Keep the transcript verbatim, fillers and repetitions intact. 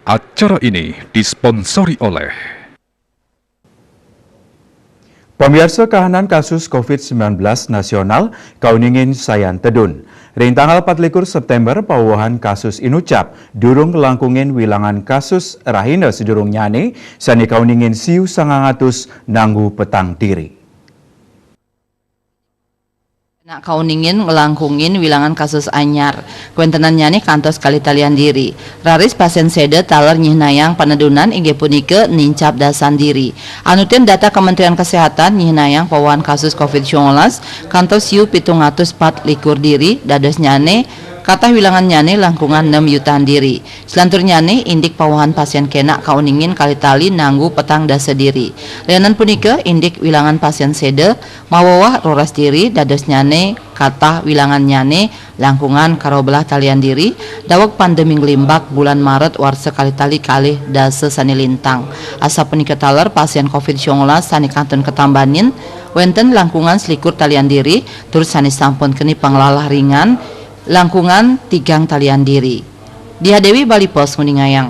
Acara ini disponsori oleh Pamiarsa, kahanan kasus covid sembilan belas nasional kauningin sayan tedun. Ring tanggal patlikur September, pawewehan kasus inucap durung nglangkungin wilangan kasus rahina sadurungnyane sane kauningin siu sangang atus nanggu petang diri. Nak kauningin nglangkungin wilangan kasus anyar, kawentenannyane kantos kalih talian diri. Raris pasien seda taler nyihnayang panedunan inggih punika nincap dasan diri. Anutin data Kementerian Kesehatan nyihnayang pawewehan kasus covid sembilan belas kantos siu pitung atus pat likur diri, dadosnyane katah wilangannyane langkungan nem yutaan diri. Selanturnyane indik pawewehan pasien kenak kauningin kalih tali nanggu petang dasa diri. Lianan punika indik wilangan pasien seda maweweh roras diri, dadosnyane katah wilangannyane langkungan karobelah talian diri, daweg pandemi nglimbak bulan Maret warsa kalih tali kalih dasa sane lintang. Asapunika taler pasien covid sembilan belas sane kantun katambanin, wenten langkungan selikur talian diri, tur sane sampun keni panglalah ringan, langkungan tigang talian diri. Diah Dewi, Bali Post, nguningayang.